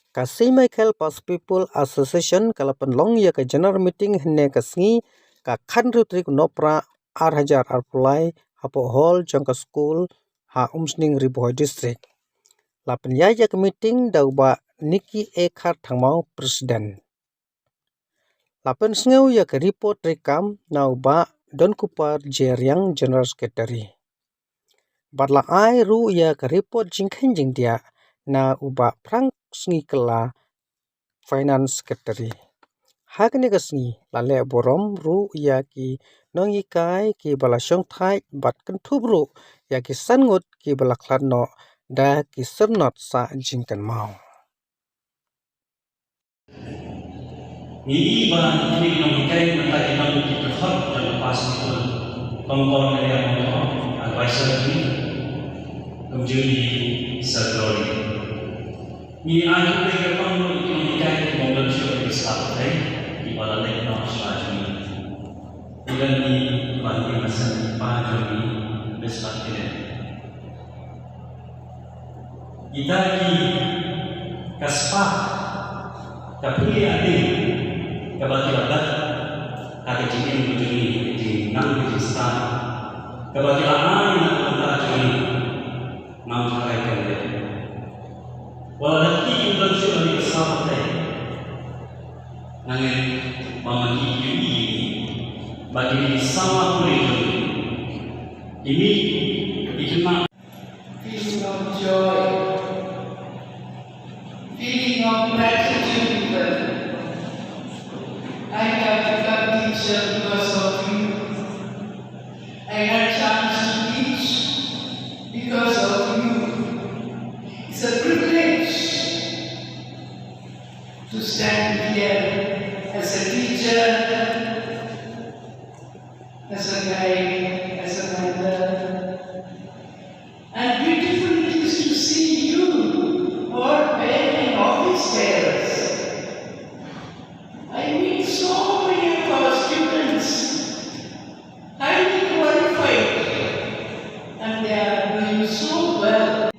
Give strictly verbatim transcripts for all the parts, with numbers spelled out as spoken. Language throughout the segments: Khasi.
Ka Saint Michael Pacific People Association ka la pynlong ïa ka general meeting hynne ka sngi, ka khatynriew tarik u Nohprah ar hajar arphew lai, hapoh hall jong ka skul ha Umsning, Ri Bhoi District. La pynïaid ïa ka meeting da u Bah Nicky A Kharthangmaw, President. La pynsngew ïa ka report treikam na u Bah Donkupar J Riang, General Secretary. Bad la ai ruh ïa ka report jingkheiñ jingdiah na u Bah Frank Sngi Kylla, Finance Secretary. Ha kane ka sngi la leh burom ruh ïa ki nonghikai kiba la shongthait bad kynthup ruh ïa ki san ngut kiba la khlad noh da ki syrnod sah jingkynmaw. Ngi i ba kine ki nonghikai mynta ki long ki pyrthot jong ka Pacific People Concord Area Mawtawrong, advisor ki, kumjuh i Sir Glory. Ngi ai khublei kyrpang ruh ïa ki nonghikai kiba ym don shuh ha ka spah pyrthei, kiba la leit noh sha la jong ngi. Khublei ngi ban ïa ka seng pa jong ngi, best part ki leh. Kita ki ka spah, ka pule ati, kaba ki la bat ha ka jingim ka jong ngi, ka jingnang ka jingstad, kaba ki la ai na ka bynta jong ngi, ngam tharai kan dei. Wat la da ki kim don shuh ha ka spah pyrthei, nga ngeit ba ma ki ki ïohi ïa ngi, ba kine ki samla pule jong ngi, ki mih, ki khynnah. Feeling of joy, feeling of gratitude even. I have become teacher because of you. I had chance to teach because of you. It's a privilege to stand here as a teacher, as a guide, as a mentor. And beautiful it is to see you all bearing all these bearers. I meet so many of our students, highly qualified, and they are doing so well.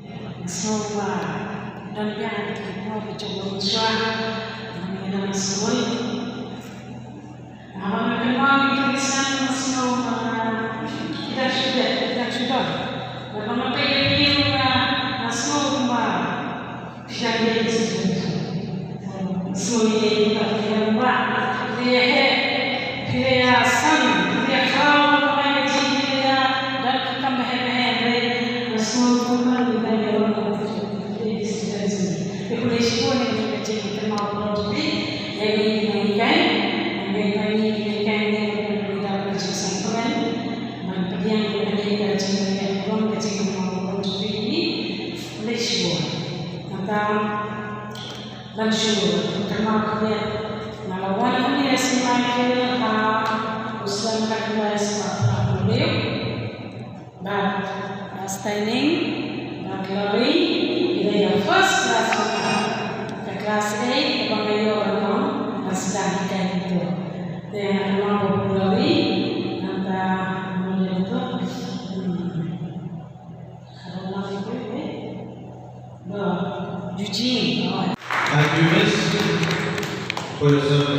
So, uh, don biang ki mo ki jong mo swa, ni na skul. Haba nga kynmaw ïa kito ki san, nga sngew ba ki dang shu dep, ki dang shu don. Haba nga peit ïa ki, nga sngew kumba ki dang dei ki student. Nga sngew ïa ki ba ki dang ba, ki dei ïa heh, ki dei ïa san, ki dei ïa khraw, ki dei ïa jing, ki dei ïa don ki kam ba heh ba heh, hynrei nga sngew kumba ki dang ïa don ki student. Te khublei shibun ïa kane ka jingkynmaw burom jong phi ïa ngi ki nonghikai. Ngi pynhikai ïa ngi ban pynhikai ïa ka jingsngewbha ban pdiang ïa kane ka jingkynmaw burom jong phi ïa ngi. Khublei shibun. Nangta ban shu kynmaw khyndiat, nga la wan hangne ha Saint Michael ha u snem khatkhyndai spah phra hynriew. Bad, uh, Steining, bad Glory, ki dei ka first class jong ka, ka class eight, kaba nga ïoh ban long, ban sdang hikai kito. Te nga kynmaw ba u Glory, nangta, um, Eugene, oh. Thank you, Miss, for your service.